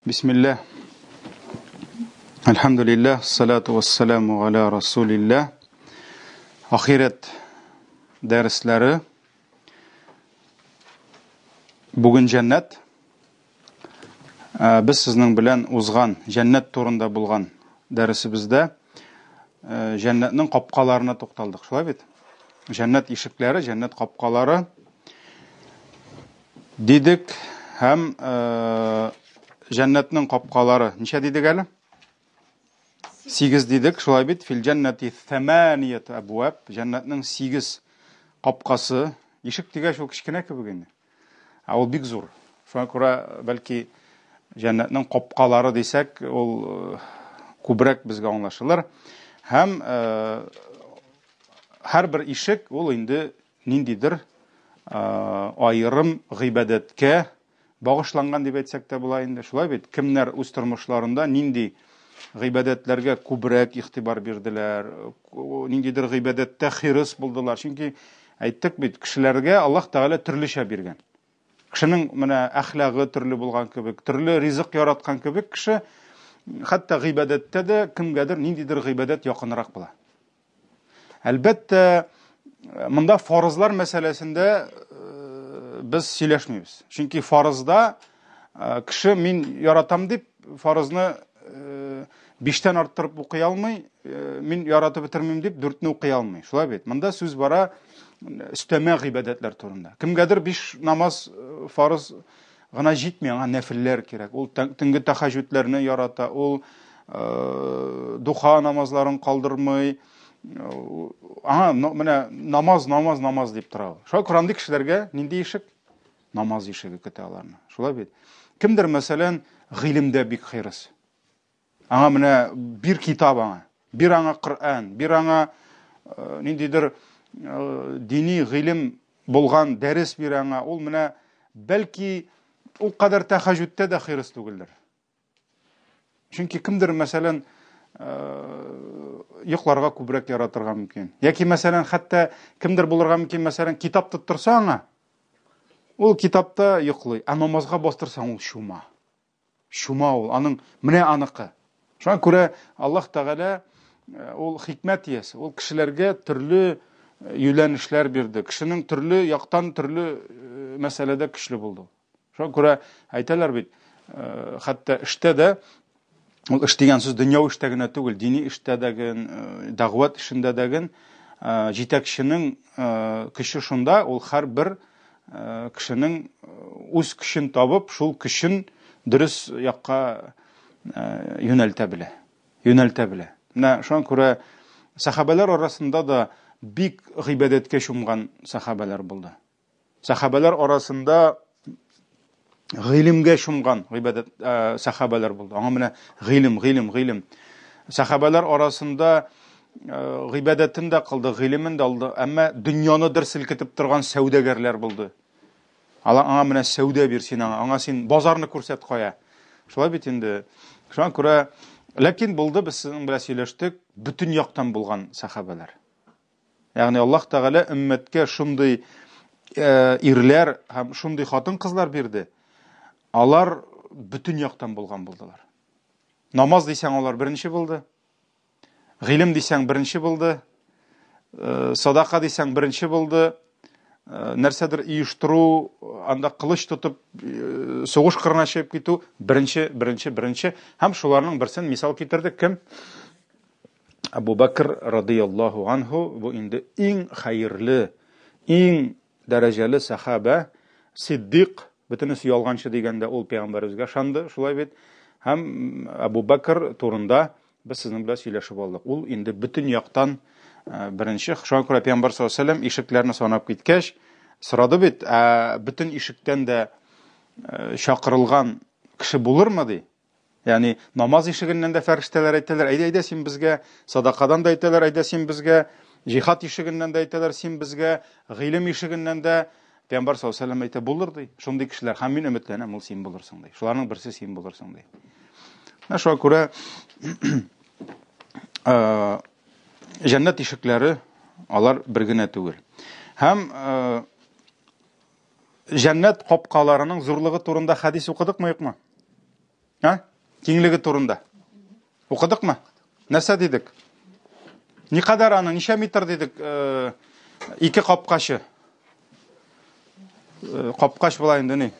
Бисмилла. Әлхәмдүлилләһ, салату вассаламу аля расулилләһ. Ахирәт дәресләре. Бүген җәннәт. Без сезнең белән узган җәннәт турында булган дәресебездә җәннәтнең капкаларына тукталдык, шулай бит? Җәннәт ишекләре, җәннәт капкалары Дидек һәм җәннәтнең капкалары ничә дидек әле? Сигез дидек, шулай бит. Фил җәннәти тhamаният абваб. Җәннәтнең сигез капкасы. Ишек дигәч ул кечкенә кебек инде. Ә ул бик зур. Шуңа күрә бәлки җәннәтнең капкалары дисәк, ул күбрәк безгә аңлашылыр. Һәм һәрбер ишек ул инде ниндидер аерым гыйбадәткә багышланган дип әйтсәк тә була инде. Шулай бит, кемнәр үз тормышларында нинди гыйбадәтләргә күбрәк игътибар бирделәр, ниндидер гыйбадәттә хирыс булдылар. Чөнки әйттек бит, кешеләргә Аллаһ Тәгалә төрлечә биргән. Кешенең менә әхлагы төрле булган кебек, төрле ризык яраткан кебек кеше хәтта гыйбадәттә дә кемгәдер ниндидер гыйбадәт якынрак була. Әлбәттә, монда фарызлар мәсьәләсендә э, без сөйләшмибез. Чөнки фарызда э, кеше мин яратам дип фарызны э, биштән арттырып укый алмый, мин яратып бетермим дип дүртне укый алмый. Шулай бит. Монда сүз бара өстәмә гыйбадәтләр турында. Кемгәдер биш намаз фарыз гына җитми, аңа нәфелләр кирәк. Ул төнге тәхәҗүдләрне ярата, ул духа намазларын калдырмый. Аңа менә намаз, намаз, намаз дип тора ул. Шулай күрә андый кешеләргә нинди ишек? Намаз ишеге көтә аларны. Шулай бит. Кемдер, мәсәлән, гыйлемдә бик хирыс. Аңа менә бир китап аңа, бир аңа Коръән, бир аңа э, ниндидер э, дини гыйлем булган дәрес бир аңа. Ул менә бәлки ул кадәр тәхәҗүдтә дә хирыс түгелдер. Чөнки кемдер, мәсәлән, э, йокларга күбрәк яратырга мөмкин. Яки, мәсәлән, хәтта кемдер булырга мөмкин, мәсәлән, китап тоттырса аңа, ул китапта йоклый, ә намазга бастырсаң, ул чума. Чума ул, аның менә аныкы. Шуңа күрә Аллаһ Тәгалә э, ул хикмәт иясе, ул кешеләргә төрле э, юнәлешләр бирде. Кешенең төрле яктан төрле э, мәсьәләдә көчле булды. Шуңа күрә әйтәләр бит, хәтта эштә дә ул эш дигән сүз дөньяви эштә генә түгел, дини эштә дә, дәгъват эшендә дә җитәкченең көче шунда, ул һәрбер кешенең үз көчен табып, шул көчен дөрес якка юнәлтә белә. Юнәлтә белә. Менә шуңа күрә сәхабәләр арасында да бик гыйбадәткә чумган сәхабәләр булды. Сәхабәләр арасында гыйлемгә чумган гыйбадәт сәхабәләр булды. Аңа менә гыйлем, гыйлем, гыйлем. Сәхабәләр арасында гыйбадәтен дә кылды, гыйлемен дә алды, әмма дөньяны дер селкетеп торган сәүдәгәрләр булды. Ала аңа менә сәүдә бир син аңа, аңа син базарны күрсәт кая. Шулай бит инде. Шуңа күрә, ләкин булды, без сезнең белән сөйләштек, бөтен яктан булган сәхабәләр. Ягъни Аллаһ Тәгалә өммәткә шундый э, ирләр һәм шундый хатын-кызлар бирде. Алар бөтен яктан булган булдылар. Намаз дисәң, алар беренче булды. Гыйлем дисәң, беренче булды. Э, садака дисәң, беренче булды. Э, нәрсәдер оештыру, анда кылыч тотып, э, сугыш кырына чыгып китү, беренче, беренче, беренче. Һәм шуларның берсен мисал китердек. Кем? Абу Бәкр радияллаһу анһу, бу инде иң хәерле, иң дәрәҗәле сәхабә, сиддик, бөтенесе ялганчы дигәндә ул пәйгамбәребезгә ышанды, шулай бит. Һәм Абу Бәкр турында без сезнең белән сөйләшеп алдык. Ул инде бөтен яктан э, беренче. Шуңа күрә пәйгамбәр саллаллаһу алейһи вәсәлләм ишекләрне санап киткәч, сорады бит, ә бөтен ишектән дә э, чакырылган кеше булырмы ди? Ягъни намаз ишегеннән дә фәрештәләр әйтәләр, әйдә, әйдә син безгә, садакадан да әйтәләр, әйдә син безгә, җихад ишегеннән дә әйтәләр, син безгә, гыйлем ишегеннән дә. Пәйгамбәр саллаллаһу алейһи вәсәлләм әйтә, булыр ди, шундый кешеләр, һәм мин өметләнәм, ул син булырсың ди. Шуларның берсе син булырсың ди. Менә шуңа күрә э, җәннәт ишекләре алар бер генә түгел. Һәм э, җәннәт капкаларының зурлыгы турында хәдис укыдыкмы, юкмы? А? Киңлеге турында. Укыдыкмы? Нәрсә дидек? Никадәр аны, ничә метр дидек? Э, ике капкачы. Э, капкач була инде ни?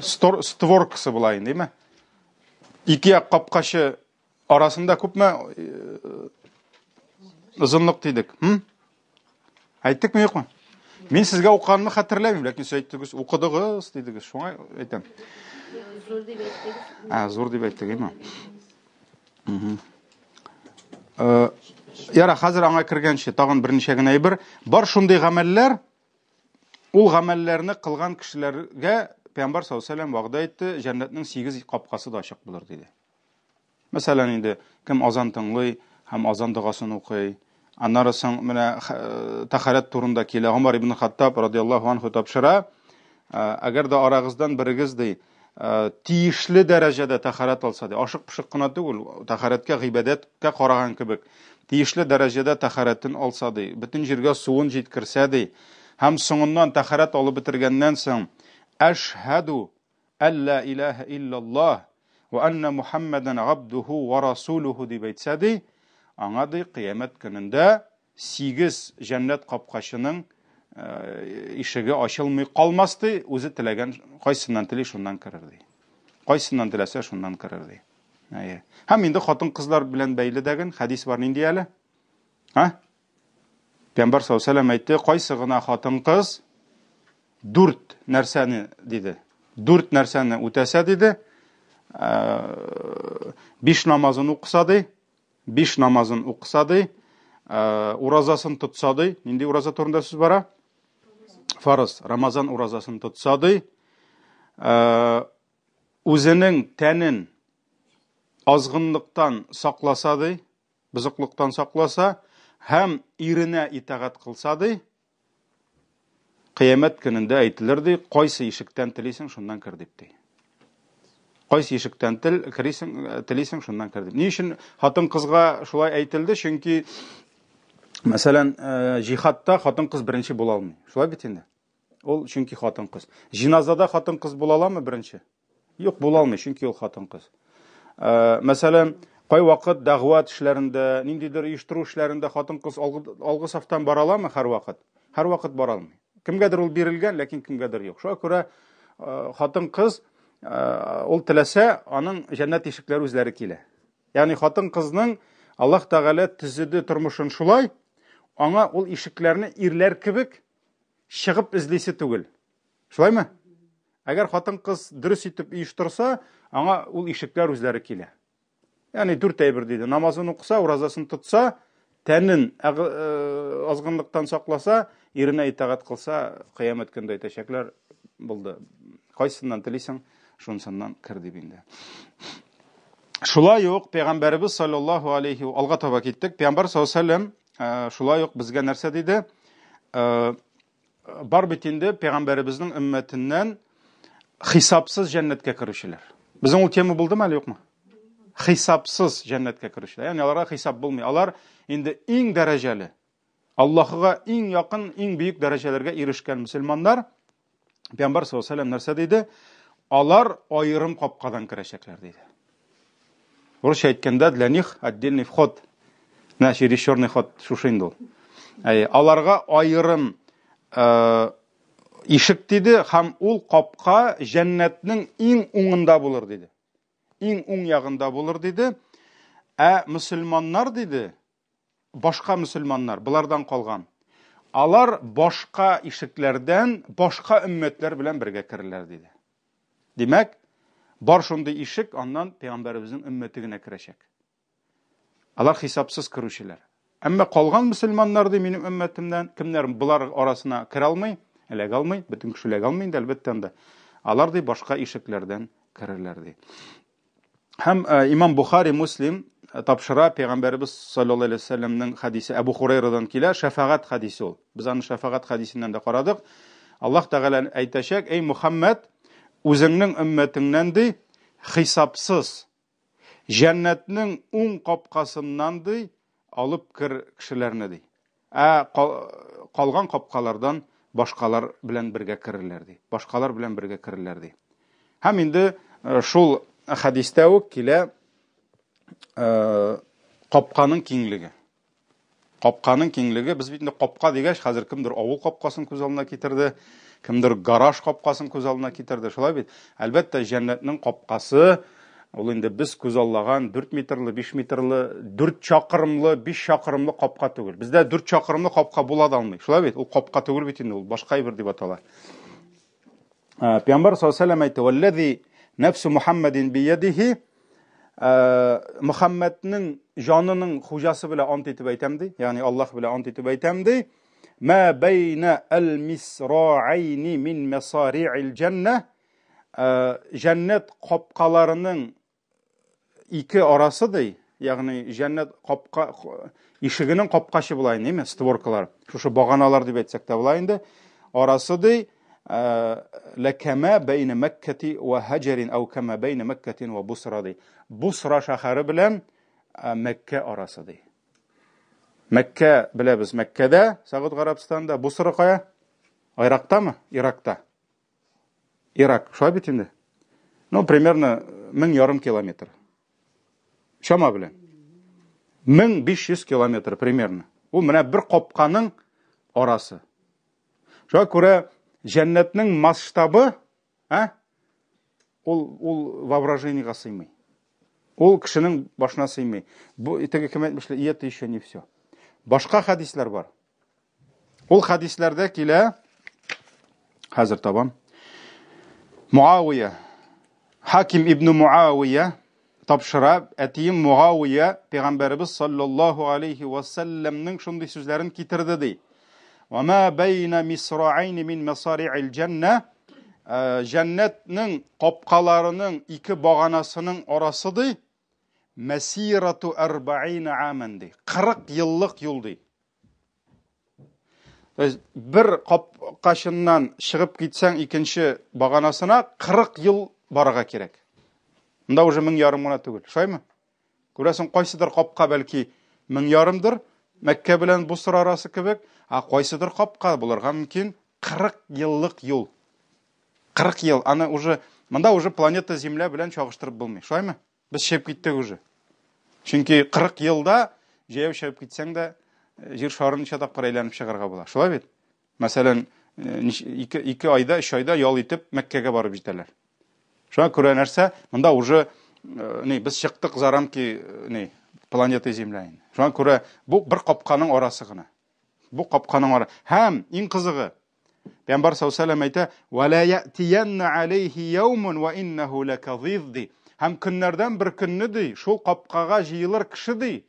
Стор, створкасы була инде, димме? Ике як капкачы арасында күпме э, озынлык дидек? Хм? Әйттекме, юкмы? Мин сезгә укыганны хәтерләмим, ләкин сез әйттегез, укыдыгыз дидегез. Шуңа әйтәм. Зур дип әйттегез. Ә, зур дип әйттек, әйме? Э, яра, хәзер аңа кергәнче тагын берничә генә әйбер. Бар шундый гамәлләр, ул гамәлләрне кылган кешеләргә Пәйгамбәр саллаллаһу алейһи ва сәлләм вәгъдә итте, җәннәтнең сигез капкасы да ачык булыр диде. Мәсәлән, инде кем азан тыңлый һәм азан догасын укый. Аннары соң менә э, тәһарәт турында килә. Гомар ибн Хаттаб радиаллаһу анху тапшыра. Э, әгәр дә арагыздан берегез ди, э, тиешле дәрәҗәдә тәһарәт алса ди, ашык-пошык кына түгел, тәһарәткә гыйбадәткә караган кебек, тиешле дәрәҗәдә тәһарәтен алса ди, бөтен җиргә суын җиткерсә ди, һәм соңыннан тәһарәт алып бетергәннән соң, әшһәду Әллә иләһә илляллаһ вә әннә Мухәммәдән габдуху вә расулуху дип әйтсә ди, аңа ди кыямәт көнендә сигез җәннәт капкачының э, ишеге ачылмый калмас ди, үзе теләгән кайсыннан тели шуннан керер ди. Кайсыннан теләсә шуннан керер ди. Әйе. Һәм инде хатын-кызлар белән бәйле дәген хәдис бар нинди әле? Һа? Пәйгамбәр саллаллаһу алейһи ва сәлләм әйтте, кайсы гына хатын-кыз дүрт нәрсәне диде. Дүрт нәрсәне үтәсә диде, э, биш намазын укыса ди, биш намазын укыса ди, э, уразасын тотса ди, нинди ураза турында сүз бара? Фарыз, Рамазан уразасын тотса ди, э, үзенең тәнен азгынлыктан сакласа ди, бозыклыктан сакласа һәм иренә итагать кылса ди, Кыямәт көнендә әйтелер ди, кайсы ишектән телисең, шуннан кер дип ди. Кайсы ишектән тел керисең, э, телисең, шуннан кер дип. Ни өчен хатын-кызга шулай әйтелде? Чөнки мәсәлән, э, җихадта хатын-кыз беренче була алмый. Шулай бит инде. Ул чөнки хатын-кыз. Җиназада хатын-кыз була аламы беренче? Юк, була алмый, чөнки ул хатын-кыз. Э, мәсәлән, кайвакыт дәгъват эшләрендә, ниндидер оештыру эшләрендә хатын-кыз алгы, алгы сафтан бара аламы һәрвакыт? Һәрвакыт бара алмый. Кемгәдер ул бирелгән, ләкин кемгәдер юк. Шуңа күрә э, хатын-кыз э, ул теләсә, аның җәннәт ишекләре үзләре килә. Ягъни хатын-кызның Аллаһ Тәгалә төзеде тормышын шулай, аңа ул ишекләрне ирләр кебек чыгып эзлисе түгел. Шулаймы? Әгәр хатын-кыз дөрес итеп оештырса, аңа ул ишекләр үзләре килә. Ягъни дүрт әйбер диде. Намазын укыса, уразасын тотса, тәнен э, азгынлыктан сакласа, иренә итагать кылса, кыямәт көндә әйтәчәкләр, булды. Кайсыннан телисең, шунсыннан кер дип инде. Шулай ук пәйгамбәребез саллаллаһу алейхи алга таба киттек. Пәйгамбәр саллаллаһу алейхи вәсәлләм э, шулай ук безгә нәрсә диде? Э, Бар бит инде пәйгамбәребезнең өммәтеннән хисапсыз җәннәткә керүчеләр. Безнең ул тема булдымы әле юкмы? Хисапсыз җәннәткә керүчеләр. Ягъни аларга хисап булмый. Алар инде иң дәрәҗәле, Аллаһыга иң якын, иң бөек дәрәҗәләргә ирешкән мөселманнар. Пәйгамбәр саллаллаһу алейһи ва сәлләм нәрсә диде? Алар аерым капкадан керәчәкләр диде. Русча әйткәндә, для них отдельный вход. Менә через черный ход шушы инде ул. Әйе, аларга аерым э, ишек диде һәм ул капка җәннәтнең иң уңында булыр диде. Иң уң ягында булыр диде. Ә мөселманнар диде, башка мөселманнар, болардан калган. Алар башка ишекләрдән башка өммәтләр белән бергә керерләр диде. Димәк, бар шундый ишек, аннан пәйгамбәребезнең өммәте генә керәчәк. Алар хисапсыз керүчеләр. Әмма калган мөселманнар ди минем өммәтемнән, кемнәр болар арасына керә алмый, эләгә алмый, бөтен кеше эләгә алмый инде, әлбәттә анда. Алар ди башка ишекләрдән керерләр ди. Һәм э, имам Бухари, Муслим э, тапшыра пәйгамбәребез саллаллаһу алейһи вәсәлләмнең хәдисе Әбу Хурайрадан килә, шәфәгать хәдисе ул. Без аны шәфәгать хәдисеннән дә карадык. Аллаһ Тәгалә әйтәчәк, эй Мухаммад, үзеңнең өммәтеңнән ди, хисапсыз җәннәтнең уң капкасыннан ди, алып кер кешеләрне ди. Ә калган капкалардан башкалар белән бергә керерләр ди. Башкалар белән бергә керерләр ди. Һәм инде э, шул хәдистә үк килә капканың киңлеге. Капканың киңлеге, без бит инде капка дигәч, хәзер кемдер авыл капкасын күз алдына китерде, кемдер гараж капкасын күз алдына китерде. Шулай бит? Әлбәттә, җәннәтнең капкасы ул инде без күз аллаган 4 метрлы, 5 метрлы, 4 чакрымлы, 5 чакрымлы капка түгел. Бездә 4 чакрымлы капка була да алмый. Шулай бит? Ул капка түгел бит инде, ул башка әйбер дип атала. Пәйгамбәр саллаллаху алейһи әйтте: "Валлази нәфсу Мухаммадин биядихи" Мөхәммәднең җанының хуҗасы белән ант итеп әйтәм ди, ягъни Аллаһ белән ант итеп әйтәм ди. Ма бәйнә әл-мисраайни мин масари'ил җәннә җәннәт капкаларының ике арасы ди, ягъни җәннәт капка ишегенең капкачы була инде, әйме, створкалар. Шушы баганалар дип әйтсәк тә була инде. Арасы ди, ләкәмә бәйнә Мәккәти ва Һаҗәрин ау кәмә бәйнә Мәккәтин ва Бусра ди. Бусра шәһәре белән Мәккә арасы ди. Мәккә беләбез, Мәккәдә, Сәгуд Гарәбстанда, Бусра кая? Ирактамы? Иракта. Ирак, шулай бит инде. Ну, примерно 1500 километр. Чама белән. 1500 километр примерно. Ул менә бер капканың арасы. Шуңа күрә җәннәтнең масштабы, ә? Ул ул воображениега сыймый. Ул кешенең башына сыймый. Бу теге кем әйтмешли, и это еще не все. Башка хәдисләр бар. Ул хәдисләрдә килә, хәзер табам. Муавия, Хаким ибн Муавия тапшыра, әтием Муавия пәйгамбәребез саллаллаһу алейхи ва сәлләмнең шундый сүзләрен китерде ди. Ва ма бәйна мисраайн мин масари'ил җәннә җәннәтнең капкаларының ике баганасының арасы ди, мәсирату арбаина аман ди. 40 еллык юл ди. То есть бер капкачыннан чыгып китсәң, икенче баганасына 40 ел барырга кирәк. Монда уже мең ярым гына түгел. Шулаймы? Күрәсең, кайсыдыр капка бәлки мең ярымдыр, Мәккә белән Бусра арасы кебек, ә кайсыдыр капка булырга мөмкин 40 еллык юл. 40 ел, аны уже монда уже планета Земля белән чагыштырып булмый. Шулаймы? Без чыгып киттек уже. Чөнки 40 елда җәяү чыгып китсәң дә, э, җир шарын ничә тапкыр әйләнеп чыгарга була. Шулай бит? Мәсәлән, 2 э, айда, 3 айда ял итеп Мәккәгә барып җитәләр. Шуңа күрә нәрсә? Монда уже э, ни, без чыктык за рамки ни, планеты Земля инде. Шуңа күрә бу бер капканың арасы гына. Бу капканың ара. Һәм иң кызыгы, Пәйгамбәр саллаллаху алейһи әйтә, "Ва ла ятиянна алейхи яумун ва иннаху лаказиз" ди. Һәм көннәрдән бер көнне ди, шул капкага җыелыр кеше ди.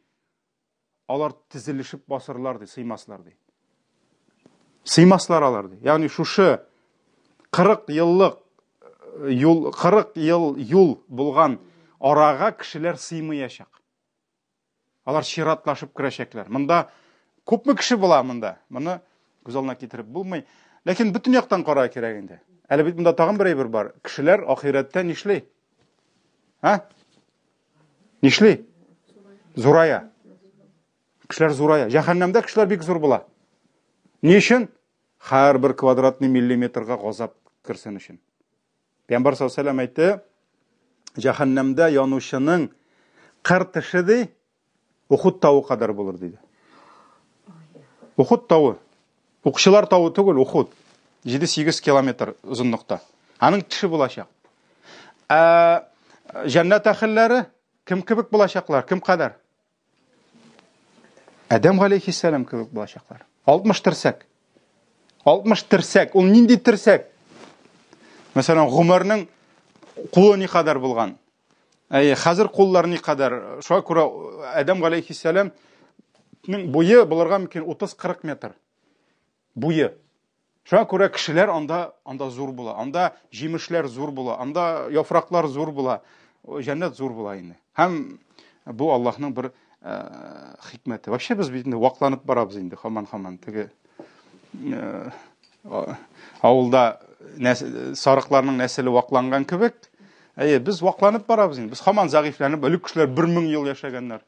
Алар тезелешеп басырлар ди, сыймаслар ди. Сыймаслар алар ди. Ягъни шушы 40 еллык э, юл, 40 ел юл булган арага кешеләр сыймаячак. Алар чиратлашып керәчәкләр. Монда күпме кеше була монда? Моны күз алдына китереп булмый. Ләкин бөтен яктан карарга кирәк инде. Әле бит монда тагын бер әйбер бар. Кешеләр ахирәттә нишли? Ә? Нишли? Зурая. Кешеләр зурая. Җәһәннәмдә кешеләр бик зур була. Ни өчен? Һәрбер квадратный миллиметрга газап керсен өчен. Пәйгамбәр саллаллаху алейһи әйтте, җәһәннәмдә янучының кыр теше ди, Ухуд тавы кадәр булыр диде. Ухуд тавы. Укчылар тавы түгел, Ухуд. 7-8 километр озынлыкта. Аның теше булачак. Ә җәннәт әһелләре кем кебек булачаклар? Кем кадәр? Адәм галәйһиссәлам кебек булачаклар. 60 терсәк. 60 терсәк. Ул нинди терсәк? Мәсәлән, Гомәрнең кулы никадәр булган? Әйе, хәзер куллар никадәр? Шуңа күрә Адәм галәйһиссәламның буе булырга мөмкин 30-40 метр. Буе. Шуңа күрә кешеләр анда анда зур була, анда җимешләр зур була, анда яфраклар зур була, җәннәт зур була инде. Һәм бу Аллаһның бер э, хикмәте. Вообще без бит инде вакланып барабыз инде һаман-һаман теге э, авылда нәс, сарыкларның нәселе вакланган кебек. Әйе, без вакланып барабыз инде. Без һаман зәгыйфьләнеп, элек кешеләр 1000 ел яшәгәннәр.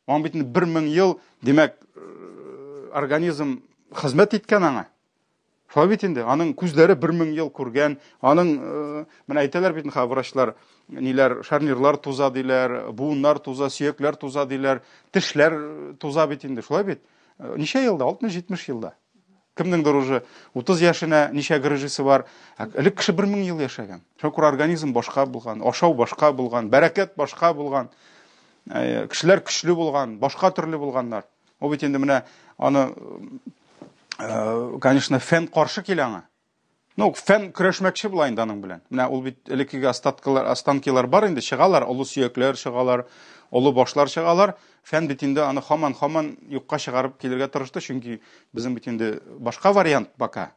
Аң бит инде 1000 ел, димәк, э, организм хезмәт иткән аңа. Шулай бит инде, аның күзләре 1000 ел күргән, аның менә әйтәләр бит инде врачлар, ниләр, шарнирлар туза диләр, буыннар туза, сөякләр туза диләр, тешләр туза бит инде, шулай бит? Ничә елда? 60-70 елда. Кемнеңдер уже 30 яшенә ничә грыжасы бар. Элек кеше 1000 ел яшәгән. Шуңа күрә организм башка булган, ашау башка булган, бәрәкәт башка булган, кешеләр көчле булган, башка төрле булганнар. Ул бит инде менә аны, конечно, фән каршы килә аңа. Ну, фән көрәшмәкче була инде аның белән. Менә ул бит элеккеге остаткалар, останкилар бар инде, чыгалар, олы сөякләр чыгалар, олы башлар чыгалар. Фән бит инде аны һаман-һаман юкка чыгарып килергә тырышты, чөнки безнең бит инде башка вариант пока.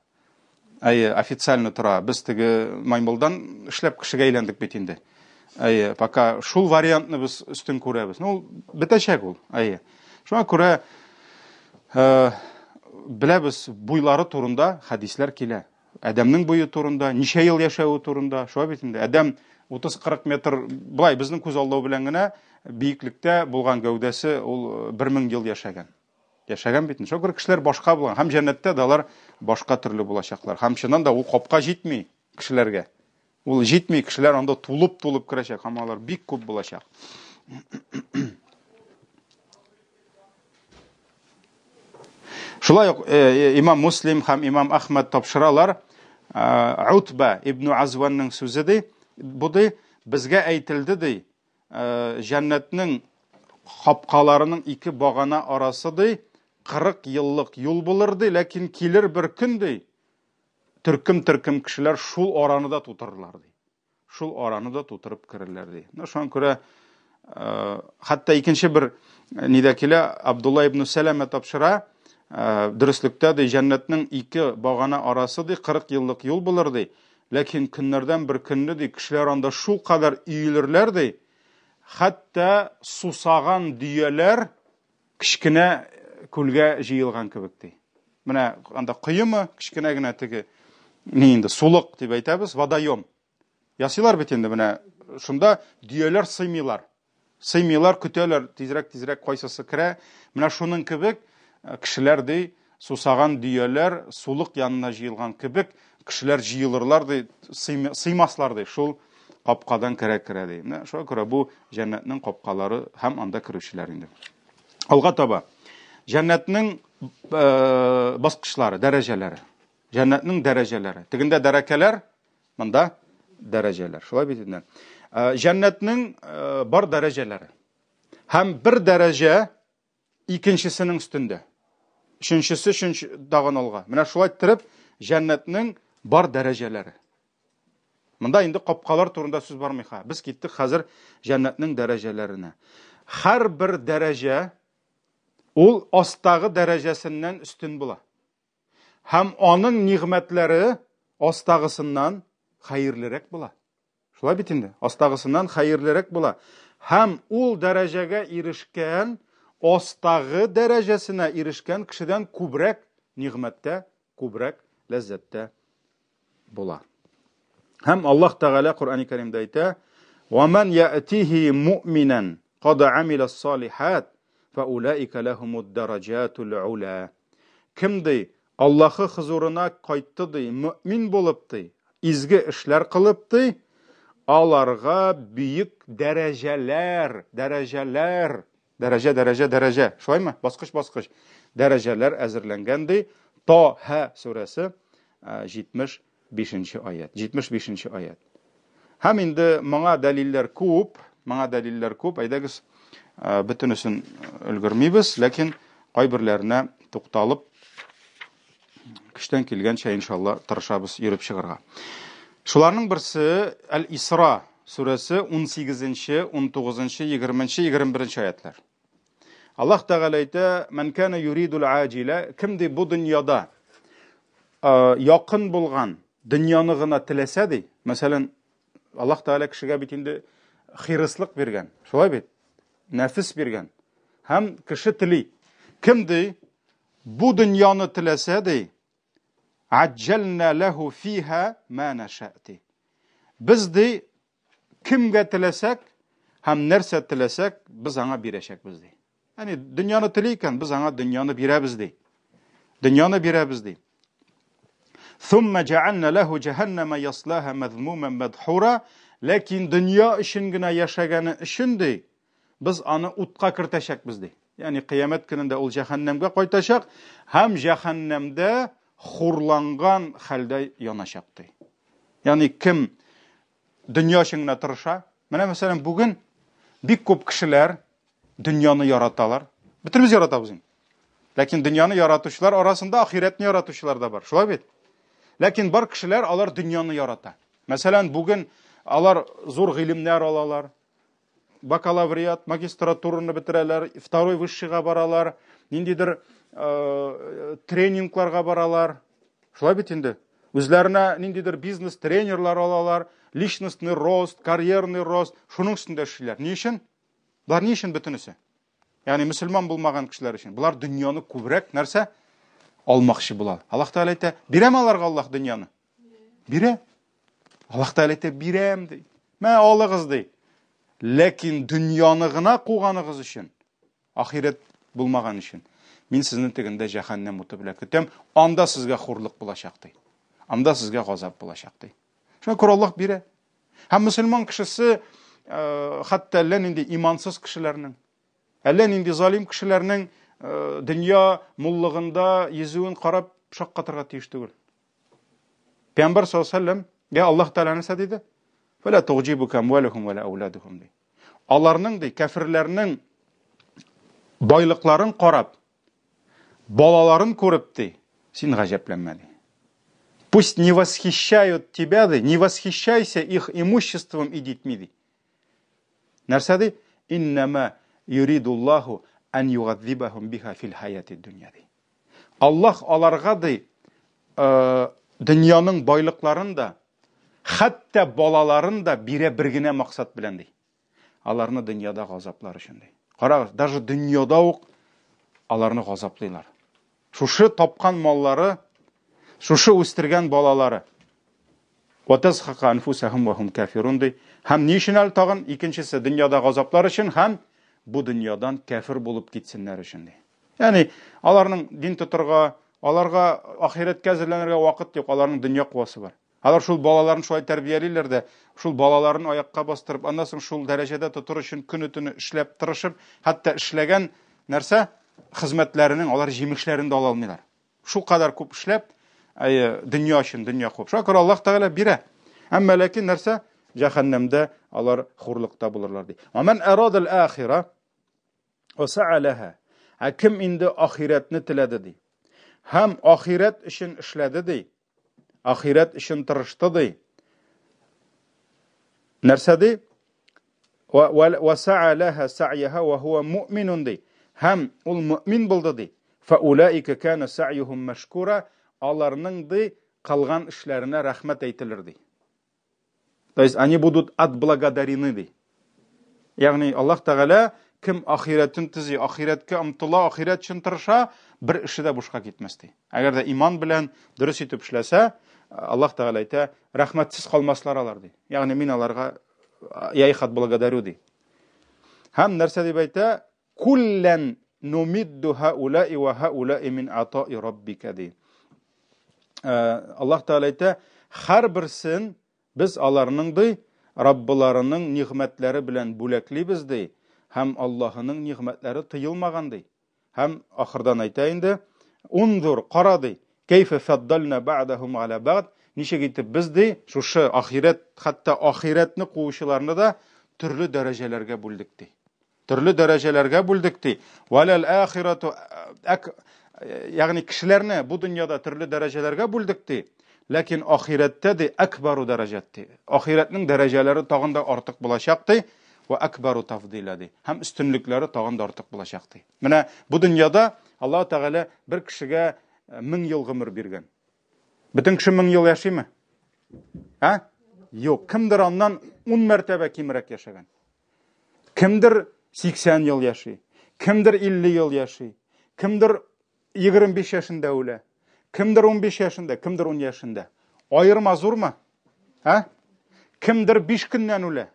Әйе, официально тора. Без теге маймылдан эшләп кешегә әйләндек бит инде. Әйе, пока шул вариантны без өстен күрәбез. Ну, бетәчәк ул. Әйе. Шуңа күрә беләбез, буйлары турында хәдисләр килә. Адәмнең буе турында, ничә ел яшәве турында, шулай бит инде. Адәм 30-40 метр, былай безнең күз алдау белән генә биеклектә булган гәүдәсе ул 1000 ел яшәгән. Яшәгән бит. Шуңа күрә кешеләр башка булган. Һәм җәннәттә дә алар башка төрле булачаклар. Һәм чыннан да ул капка җитми кешеләргә. Ул җитми, кешеләр анда тулып-тулып керәчәк һәм алар бик күп булачак. Шулай ук имам Муслим һәм имам Ахмад тапшыралар. Утба ибн Азванның сүзе ди, бу ди, безгә әйтелде ди, җәннәтнең капкаларының ике багана арасы ди, 40 еллык юл булыр ди, ләкин килер бер көн ди, төркем-төркем кешеләр шул араны да тутырырлар ди. Шул араны да тутырып керерләр ди. Менә шуңа күрә хәтта икенче бер нидә килә, Абдулла ибн Сәләмә тапшыра, дөреслектә ди, җәннәтнең ике багана арасы ди, 40 еллык юл булыр ди. Ләкин көннәрдән бер көнне ди, кешеләр анда шул кадәр өелерләр ди, хәтта сусаган дөяләр кечкенә күлгә җыелган кебек ди. Менә анда коемы, кечкенә генә теге ни инде сулык дип әйтәбез, водоем. Ясыйлар бит инде менә шунда дөяләр сыймыйлар. Сыймыйлар, көтәләр, тизрәк-тизрәк кайсысы керә. Менә шуның кебек кешеләр ди, сусаган дөяләр сулык янына җыелган кебек, кешеләр җыелырлар ди, сыймаслар ди, шул капкадан керә-керә ди. Менә шуңа күрә бу җәннәтнең капкалары һәм анда керүчеләр инде. Алга таба. Җәннәтнең баскычлары, дәрәҗәләре. Җәннәтнең дәрәҗәләре. Тегендә дәрәкәләр, монда дәрәҗәләр. Шулай бит инде. Җәннәтнең бар дәрәҗәләре. Һәм бер дәрәҗә икенчесенең өстендә. Өченчесе өченче тагын алга. Менә шулай иттереп җәннәтнең бар дәрәҗәләре. Монда инде капкалар турында сүз бармый ха. Без киттек хәзер җәннәтнең дәрәҗәләренә. Һәрбер дәрәҗә ул астагы дәрәҗәсеннән өстен була. Һәм аның нигъмәтләре астагысыннан хәерлерәк була. Шулай бит инде. Астагысыннан хәерлерәк була. Һәм ул дәрәҗәгә ирешкән, астагы дәрәҗәсенә ирешкән кешедән күбрәк нигъмәттә, күбрәк ләззәттә була. Һәм Аллаһ Тәгалә Коръәни Кәримдә әйтә: "Ва ман яътихи муъминан кад амила салихат, фаулаика лахумуд дараҗатул ула." Кем ди, Аллаһы хозурына кайтты ди, мөэмин булып ди, изге эшләр кылып ди, аларга бөек дәрәҗәләр, дәрәҗәләр, дәрәҗә, дәрәҗә, дәрәҗә, шулаймы? Баскыч, баскыч. Дәрәҗәләр әзерләнгән ди. Та-Һа сүрәсе 75 аять. 75 аять. Һәм инде моңа дәлилләр күп, моңа дәлилләр күп. Әйдәгез, бөтенесен өлгермибез, ләкин кайберләренә тукталып, көчтән килгәнчә, иншалла, тырышабыз йөреп чыгарга. Шуларның берсе Әл-Исра сүрәсе 18-нче, 19-нчы, 20-нче, 21-нче аятлар. Аллаһ Тәгалә әйтә, "Ман кана юридул аҗила", кем ди бу дөньяда якын булган дөньяны гына теләсә ди. Мәсәлән, Аллаһ Тәгалә кешегә бит инде хирыслык биргән. Шулай бит? Нәфес биргән. Һәм кеше тели. Кем ди бу дөньяны теләсә ди, "Аҗҗална лаху фиха ма наша" ди. Без ди Кемгә теләсәк һәм нәрсә теләсәк, без аңа бирәчәкбез ди. Ягъни дөньяны тели икән, без аңа дөньяны бирәбез ди. Дөньяны бирәбез ди. Thumma ja'alna lahu jahannama yaslaha madhmuman madhura. Ләкин дөнья өчен генә яшәгәне өчен ди, без аны утка кертәчәкбез ди. Ягъни кыямәт көнендә ул җәһәннәмгә кайтачак һәм җәһәннәмдә хурланган хәлдә яначак ди. Ягъни кем дөнья өчен генә тырыша, менә мәсәлән бүген бик күп кешеләр дөньяны яраталар. Бөтенебез яратабыз инде. Ләкин дөньяны яратучылар арасында ахирәтне яратучылар да бар. Шулай бит? Ләкин бар кешеләр алар дөньяны ярата. Мәсәлән, бүген алар зур гыйлемнәр алалар. Бакалавриат, магистратураны бетерәләр, второй высшийга баралар, ниндидер э, тренингларга баралар. Шулай бит инде. Үзләренә ниндидер бизнес-тренерлар алалар, личностный рост, карьерный рост, шуның өстендә эшлиләр. Ни өчен? Болар ни өчен бөтенесе? Ягъни мөселман булмаган кешеләр өчен. Болар дөньяны күбрәк нәрсә алмакчы була. Аллаһ Тәгалә әйтә, бирәме аларга Аллаһ дөньяны? Бирә. Аллаһ Тәгалә әйтә, бирәм ди. Мә алыгыз ди. Ләкин дөньяны гына куганыгыз өчен, ахирәт булмаган өчен, мин сезне тегендә җәһәннәм уты белән көтәм, анда сезгә хурлык булачак ди. Анда сезгә газап булачак ди. Шуңа күрә Аллаһ бирә. Һәм мөселман кешесе э, хәтта әллә нинди имансыз кешеләрнең, әллә нинди залим кешеләрнең э, дөнья муллыгында йөзүен карап шаккатырга тиеш түгел. Пәйгамбәр саллаллаху алейһи вәсәлләм, я Аллаһ Тәгалә нәрсә диде? Фәлә тугҗибука амвалухум вәлә ауладухум ди. Аларның ди, кәферләрнең байлыкларын карап, Балаларын күреп, ди, син гаҗәпләнмә, ди. Пусть не восхищают тебя, ди, не восхищайся их имуществом и детьми, ди. Нәрсә ди? Иннама юридуллаху ан югаззибахум биха фил хаяти дөнья, ди. Аллаһ аларга, ди, э, дөньяның байлыкларын да, хәтта балаларын да бирә бер генә максат белән, ди. Аларны дөньяда газаплар өчен ди. Карагыз, даже дөньяда ук аларны газаплыйлар. Шушы тапкан маллары, шушы үстергән балалары. Ватазхака анфусахум ва хум кафирун ди. Һәм ни өчен әле тагын икенчесе дөньяда газаплар өчен һәм бу дөньядан кәфир булып китсеннәр өчен ди. Ягъни аларның дин тотырга, аларга ахирәткә әзерләнергә вакыт юк, аларның дөнья куасы бар. Алар шул балаларын шулай тәрбиялиләр дә, шул балаларын аякка бастырып, аннан соң шул дәрәҗәдә тотыр өчен көне-төне эшләп, тырышып, хәтта эшләгән нәрсә хезмәтләренең алар җимешләрен дә ала алмыйлар. Шул кадәр күп эшләп, әйе, дөнья өчен дөнья куып. Шуңа күрә Аллаһ Тәгалә бирә. Әмма ләкин нәрсә? Җәһәннәмдә алар хурлыкта булырлар ди. Аман арадал ахира Ва са'a лаха. Ә кем инде ахирәтне теләде ди. Һәм ахирәт өчен эшләде ди. Ахирәт өчен тырышты ди. Нәрсә ди? Ва са'a лаха сa'яха ва хуа му'минун ди. Һәм ул мөмин булды ди. Фа улаика кана сa'юхум машкура. Аларның ди кылган эшләренә рәхмәт әйтелер ди. То есть они будут отблагодарены ди. Ягъни Аллаһ Тәгалә кем ахирәтен төзи, ахирәткә омтыла, ахирәт өчен тырыша, бер эше дә бушка китмәс ди. Әгәр дә иман белән дөрес итеп эшләсә, Аллаһ Тәгалә әйтә, рәхмәтсез калмаслар алар ди. Ягъни мин аларга я их отблагодарю ди. Һәм нәрсә дип әйтә? Куллән нумидду һаулаи ва һаулаи мин атаи раббика ди. Э, Аллаһ Тәгалә әйтә, һәрберсен без аларның ди, Раббыларының нигъмәтләре белән бүләклибез ди, һәм Аллаһының нигъмәтләре тыелмаган ди. Һәм ахырдан әйтә инде, Унзур, кара ди, кәйфә фаддална бa'дахум аля бa'д, ничек итеп без ди, шушы ахирәт, хәтта ахирәтне куучыларны да төрле дәрәҗәләргә бүлдек ди. Төрле дәрәҗәләргә бүлдек ди. Валәл ахирату әк ягъни кешеләрне бу дөньяда төрле дәрәҗәләргә бүлдек ди. Ләкин ахирәттә ди акбару дәрәҗәт ди. Ахирәтнең дәрәҗәләре тагын да артык булачак ди. Ва акбару тафдиля ди. Һәм өстенлекләре тагын да артык булачак ди. Менә бу дөньяда Аллаһ Тәгалә бер кешегә 1000 ел гомер биргән. Бөтен кеше 1000 ел яшиме? Ә? Юк, кемдер аннан 10 мәртәбә кимрәк яшәгән. Кемдер 80 ел яши, кемдер 50 ел яши, кемдер 25 яшендә үлә, кемдер 15 яшендә, кемдер 10 яшендә. Аерма зурмы? Ә? Кемдер 5 көннән үлә,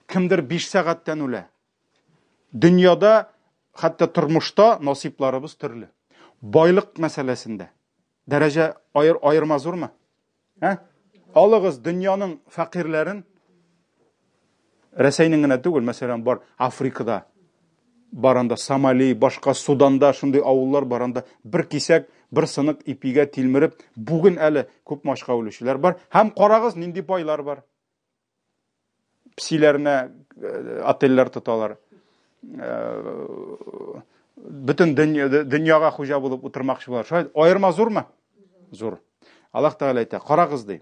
кемдер 5 сәгатьтән үлә. Дөньяда, хәтта тормышта насыйпларыбыз төрле. Байлык мәсьәләсендә. Дәрәҗә аерма зурмы? Ә? Алыгыз дөньяның фәкыйрьләрен, Рәсәйнең генә түгел, мәсәлән, бар Африкада, бар анда Сомали, башка Суданда шундый авыллар бар анда бер кисәк, бер сынык ипигә тилмереп, бүген әле күп ачка үлүчеләр бар. Һәм карагыз, нинди байлар бар. Псиләренә отельләр тоталар. Бөтен дөньяга хуҗа булып утырмакчы булалар. Шулай аерма зурмы? Зур. Аллаһ Тәгалә әйтә, карагыз ди.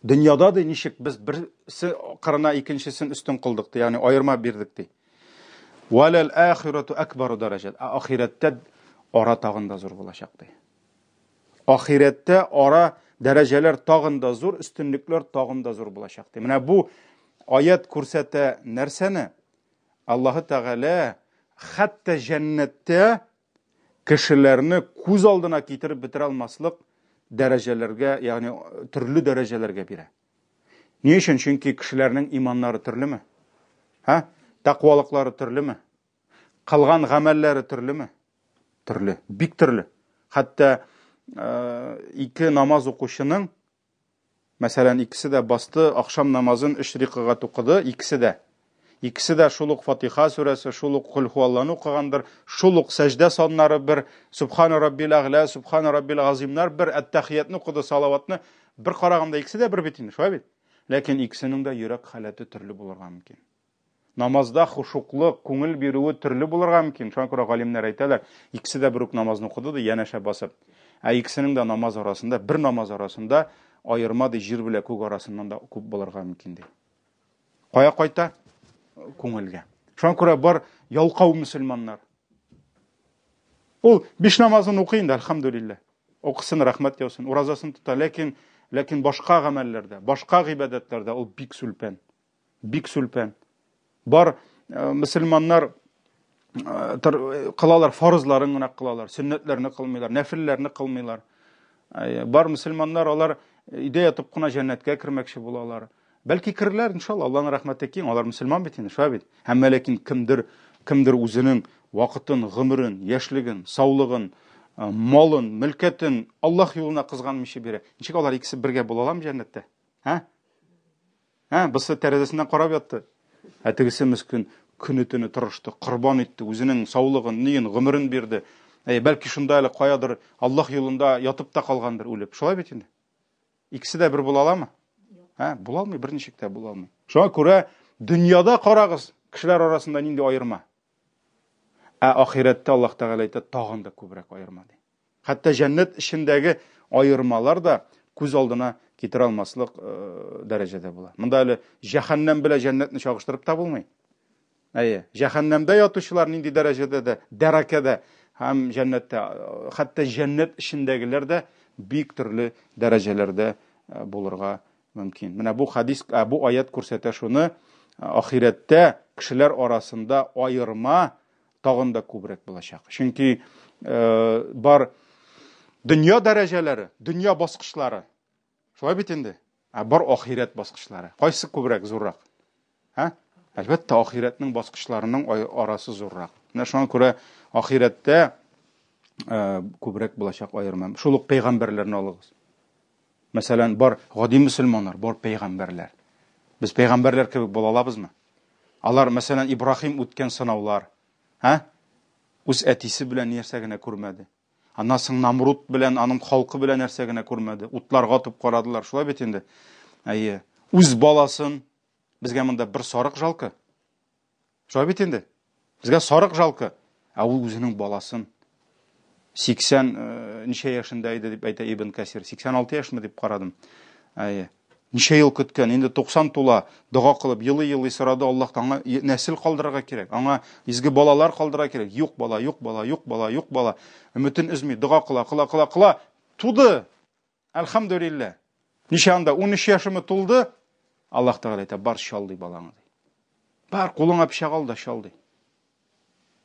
Дөньяда ди ничек без берсе кырына икенчесен өстен кылдык ди, ягъни аерма бирдек ди. Валал ахирату акбару даражат. Ә ахирәттә ара тагын да зур булачак ди. Ахирәттә ара дәрәҗәләр тагын да зур, өстенлекләр тагын да зур булачак ди. Менә бу аят күрсәтә нәрсәне? Аллаһы Тәгалә хәтта җәннәттә кешеләрне күз алдына китереп бетерә алмаслык дәрәҗәләргә, ягъни төрле дәрәҗәләргә бирә. Ни өчен? Чөнки кешеләрнең иманнары төрлеме? Һа? Тәкъвалыклары төрлеме? Кылган гамәлләре төрлеме? Төрле, бик төрле. Хәтта ике намаз укучының, мәсәлән, икесе дә басты, ахшам намазын өч рикыгать укыды, икесе дә. Икесе дә шул ук Фатиха сүрәсе, шул ук Кул хуалланы укыгандыр, шул ук сәҗдә саннары бер, Субхана раббил әгълә, Субхана раббил газимнар бер, әттәхиятны укыды, салаватны. Бер караганда икесе дә бер бит инде, шулай бит? Ләкин икесенең дә йөрәк халәте төрле булырга мөмкин. Намазда хушуклык, күңел бирүе төрле булырга мөмкин. Шуңа күрә галимнәр әйтәләр, икесе дә бер үк намазны укыды ди, янәшә басып. Ә икесенең дә намаз арасында, бер намаз арасында аерма ди, җир белән күк арасыннан да күп булырга мөмкин ди. Кая кайта? Күңелгә. Шуңа күрә бар ялкау мөселманнар. Ул биш намазын укый инде, әлхәмдүлилләһ. Укысын, рәхмәт яусын, уразасын тота, ләкин ләкин башка гамәлләрдә, башка гыйбадәтләрдә ул бик сүлпән. Бик сүлпән. Бар мөселманнар кылалар, фарызларын гына кылалар, сөннәтләрне кылмыйлар, нәфилләрне кылмыйлар. Бар мөселманнар алар өйдә ятып кына җәннәткә кермәкче булалар. Бәлки керерләр, иншалла, Аллаһның рәхмәте киң, алар мөселман бит инде, шулай бит. Әмма ләкин кемдер, кемдер үзенең вакытын, гомерен, яшьлеген, саулыгын, малын, мөлкәтен Аллаһ юлына кызганмыйча бирә. Ничек алар икесе бергә була аламы җәннәттә? Ә? Ә, бусы тәрәзәсеннән карап ятты. Ә тегесе мескен көне-төне тырышты, корбан итте, үзенең саулыгын, ниен, гомерен бирде. Әй, бәлки шунда әле каядыр Аллаһ юлында ятып та калгандыр үлеп. Шулай бит инде. Икесе дә бер була аламы? Ә, була алмый, берничек тә була алмый. Шуңа күрә дөньяда карагыз, кешеләр арасында нинди аерма. Ә ахирәттә Аллаһ Тәгалә әйтә, тагын да күбрәк аерма ди. Хәтта җәннәт эчендәге аермалар да күз алдына китерә алмаслык дәрәҗәдә була. Монда әле җәһәннәм белән җәннәтне чагыштырып та булмый. Әйе, җәһәннәмдә ятучылар нинди дәрәҗәдә дә, дәрәкәдә һәм җәннәттә, хәтта җәннәт эчендәгеләр дә бик төрле дәрәҗәләрдә булырга мөмкин. Менә бу хадис, бу аят күрсәтә шуны, ахирәттә кешеләр арасында аерма тагын да күбрәк булачак. Чөнки бар дөнья дәрәҗәләре, дөнья баскычлары. Шулай бит инде. Ә бар ахирәт баскычлары. Кайсы күбрәк, зуррак? Ә? Әлбәттә, ахирәтнең баскычларының арасы зуррак. Менә шуңа күрә ахирәттә күбрәк булачак аерма. Шул ук пәйгамбәрләрне алыгыз. Мәсәлән, бар гади мөселманнар, бар пәйгамбәрләр. Без пәйгамбәрләр кебек була алабызмы? Алар, мәсәлән, Ибраһим үткән сынаулар, ә? Үз әтисе белән нәрсә генә күрмәде. Аннан соң Намруд белән, аның халкы белән нәрсә генә күрмәде. Утларга атып карадылар, шулай бит инде. Әйе. Үз баласын безгә монда бер сарык жалко. Шулай бит инде. Безгә сарык жалко. Ә ул үзенең баласын 80 э, ничә яшендә иде дип әйтә Ибн Касир. 86 яшьме дип карадым. Әйе. Ничә ел көткән, инде 90 тула, дога кылып, елый-елый сорады Аллаһтан, аңа нәсел калдырырга кирәк, аңа изге балалар калдырырга кирәк. Юк бала, юк бала, юк бала, юк бала. Өметен өзми, дога кыла, кыла, кыла, кыла. Туды. Әлхәмдүлилләһ. Ничә анда 13 яшеме тулды? Аллаһ Тәгалә әйтә, бар чал ди балаңны ди. Бар кулыңа пычак ал да чал ди.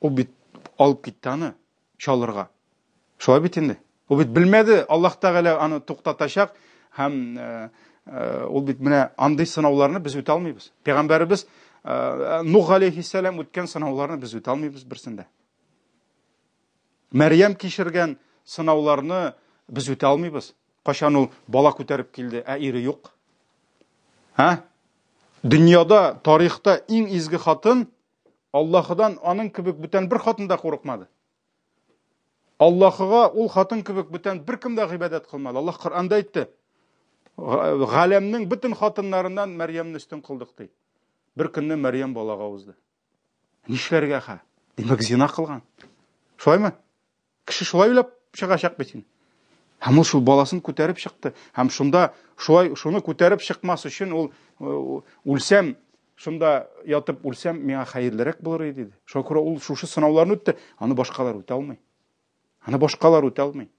Ул бит алып китте аны чалырга. Шулай бит инде. Ул бит белмәде, Аллаһ Тәгалә аны туктатачак һәм э, э, ул бит менә андый сынауларны без үтә алмыйбыз. Пәйгамбәребез э, Нух алейхиссәлам үткән сынауларны без үтә алмыйбыз берсендә. Мәрьям кичергән сынауларны, без үтә алмыйбыз. Кайчан ул бала күтәреп килде, ә ире юк? Һа? Дөньяда, тарихта иң изге хатын Аллаһыдан аның кебек бүтән бер хатын да курыкмады. Аллаһыга ул хатын кебек бүтән беркем дә гыйбадәт кылмады. Аллаһ Коръәндә әйтте. Галәмнең бөтен хатыннарыннан Мәрьямне өстен кылдык ди. Бер көнне Мәрьям балага узды. Нишләргә ха? Димәк, зина кылган. Шулаймы? Кеше шулай уйлап чыгачак бит инде. Һәм ул шул баласын күтәреп чыкты. Һәм шунда шулай шуны күтәреп чыкмас өчен ул э, үлсәм, шунда ятып үлсәм, миңа хәерлерәк булыр иде диде. Шуңа күрә ул шушы сынауларны үтте. Аны башкалар үтә алмый. Аны башкалар үтә алмый.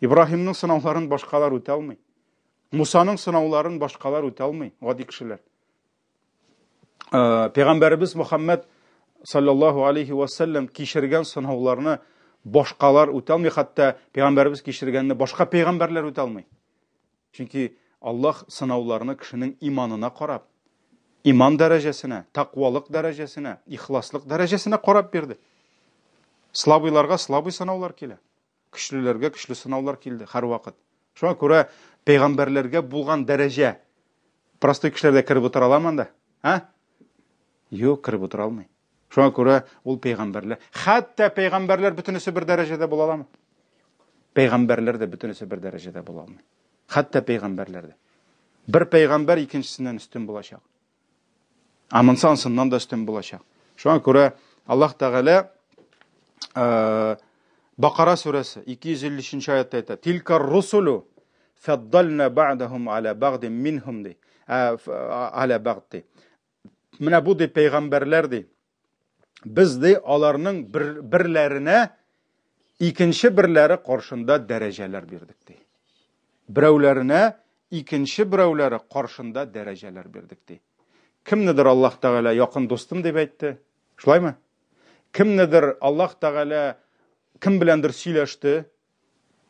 Ибраһимның сынауларын башкалар үтә алмый. Мусаның сынауларын башкалар үтә алмый, гади кешеләр. Э, Пәйгамбәребез Мөхәммәд саллаллаһу алейхи ва саллям кичергән сынауларны башкалар үтә алмый, хәтта пәйгамбәребез кичергәнне башка пәйгамбәрләр үтә алмый. Чөнки Аллаһ сынауларны кешенең иманына карап, иман дәрәҗәсенә, тәкъвалык дәрәҗәсенә, ихласлык дәрәҗәсенә карап бирде. Слабыйларга слабый сынаулар килә. Көчлеләргә көчле сынаулар килде һәрвакыт. Шуңа күрә пәйгамбәрләргә булган дәрәҗә простой кешеләр дә кереп утыра аламы анда? А? Юк, кереп утыра алмый. Шуңа күрә ул пәйгамбәрләр, хәтта пәйгамбәрләр бөтенесе бер дәрәҗәдә була аламы? Пәйгамбәрләр дә бөтенесе бер дәрәҗәдә була алмый. Хәтта пәйгамбәрләр дә. Бер пәйгамбәр икенчесеннән өстен булачак. Ә монысы ансыннан да өстен булачак. Шуңа күрә Аллаһ Тәгалә э, Бакара сүрәсе 253 аятта әйтә. Тилка русулу фаддална бa'дахум аля бa'дин минхум ди. Аля бa'д ди. Менә бу ди пәйгамбәрләр ди. Без ди аларның бер, берләренә икенче берләре каршында дәрәҗәләр бирдек ди. Берәүләренә икенче берәүләре каршында дәрәҗәләр бирдек ди. Кемнедер Аллаһ Тәгалә якын дустым дип әйтте. Шулаймы? Кемнедер Аллаһ Тәгалә кем беләндер сөйләште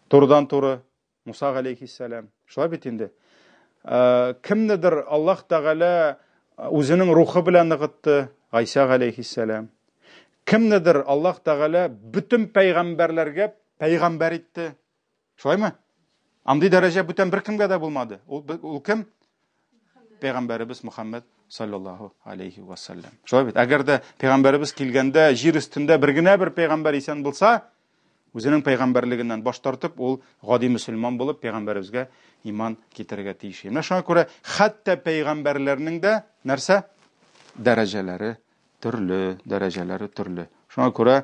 турыдан-туры. Муса галәйһиссәлам. Шулай бит инде. Э, кемнедер Аллаһ Тәгалә э, үзенең рухы белән ныгытты, Гайсә галәйһиссәлам. Кемнедер Аллаһ Тәгалә бөтен пәйгамбәрләргә пәйгамбәр итте. Шулаймы? Андый дәрәҗә бүтән беркемгә дә булмады. Ул, ул кем? Пәйгамбәребез Мухаммед саллаллаху алейхи вассалям. Шулай бит. Әгәр дә пәйгамбәребез килгәндә җир өстендә бер генә бер пәйгамбәр исән булса, үзенең пәйгамбәрлегеннән баш тартып, ул гади мөселман булып пәйгамбәребезгә иман китерергә тиеш. Менә шуңа күрә хәтта пәйгамбәрләрнең дә нәрсә? Дәрәҗәләре төрле, дәрәҗәләре төрле. Шуңа күрә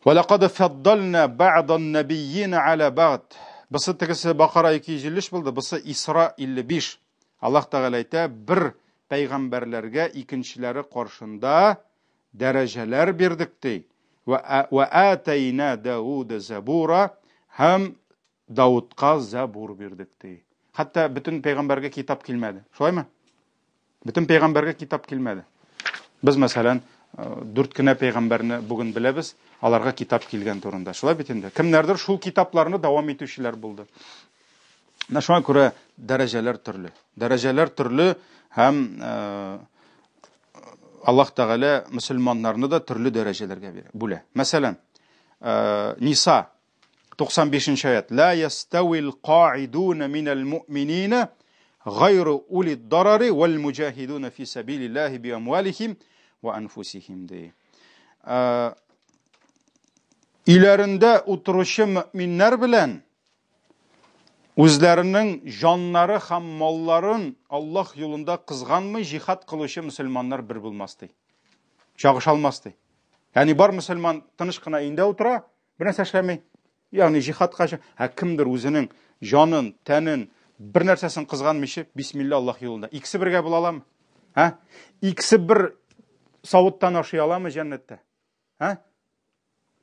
Валақад фаддална ба'дан набийин аля бa'д. Бусы тегесе Бакара 253 булды, бусы Исра 55. Аллаһ Тәгалә әйтә, бер пәйгамбәрләргә икенчеләре каршында дәрәҗәләр бирдек ди. Ва атайна Дауда забура һәм Даудка забур бирдек ди. Хәтта бөтен пәйгамбәргә китап килмәде. Шулаймы? Бөтен пәйгамбәргә китап килмәде. Без, мәсәлән, э, дүрт кенә пәйгамбәрне бүген беләбез, аларга китап килгән турында. Шулай бит инде. Кемнәрдер шул китапларны дәвам итүчеләр булды. Менә шуңа күрә дәрәҗәләр төрле. Дәрәҗәләр төрле һәм э, Аллаһ Тәгалә мөселманнарны да төрле дәрәҗәләргә бирә, бүлә. Мәсәлән, э, Ниса 95 нче аят. Ла яставил каидуна минал муъминина гайру ули дарари вал муҗахидуна фи сабилиллахи би амвалихим ва анфусихим ди. Э, өйләрендә утыручы мөминнәр белән үзләренең җаннары һәм малларын Аллаһ юлында кызганмый җихад кылучы мөселманнар бер булмас ди. Чагыша алмас ди. Ягъни бар мөселман тыныч кына өендә утыра, бер нәрсә эшләми. Ягъни җихадка ә кемдер үзенең җанын, тәнен, бер нәрсәсен кызганмыйча, бисмилла Аллаһ юлында. Икесе бергә була аламы? Ә? Икесе бер савыттан ашый аламы җәннәттә? Ә?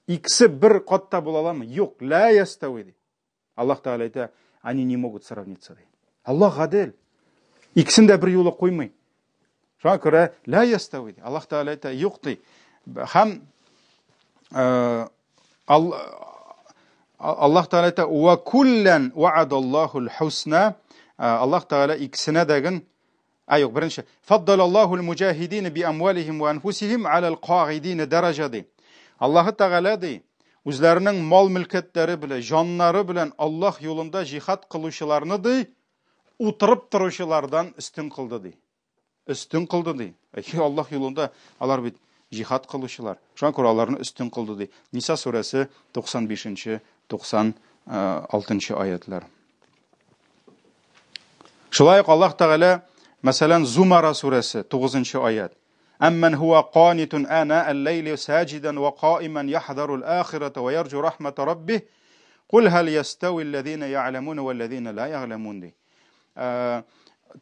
Икесе бер катта була аламы? Юк, ла ястауи ди. Аллаһ Тәгалә әйтә, они не могут сравниться ди. Аллаһ гадел. Икесен дә бер юлы куймый. Шуңа күрә ла ястауи ди. Аллаһ Тәгалә әйтә, юк ди. Һәм э, Аллаһ Тәгалә әйтә, "Ва куллан вa'адаллахул хусна." Э, Аллаһ Тәгалә икесенә дә Ә юк, беренче. Фаддалаллахул муҗахидин би амвалихим ва анфусихим алал кагидин дәрәҗә ди. Аллаһы Тәгалә ди, үзләренең мал-мөлкәтләре белән, җаннары белән Аллаһ юлында җихад кылучыларны, ди, утырып торучылардан өстен кылды, ди. Өстен кылды, ди. Әйе, Аллаһ юлында алар бит җихад кылучылар. Шуңа күрә аларны өстен кылды, ди. Ниса сүрәсе 95-нче, 96-нчы аятлар. Шулай ук Аллаһ Тәгалә, мәсәлән, Зумара сүрәсе 9-нчы аят. Әммән һуа канитун ана әл-ләйли саҗидан ва каиман яхзару ал-ахирата ва ярҗу рахмата раббих. Кул һәл ястави аллазина я'ламун ва аллазина ла я'ламун ди. Э,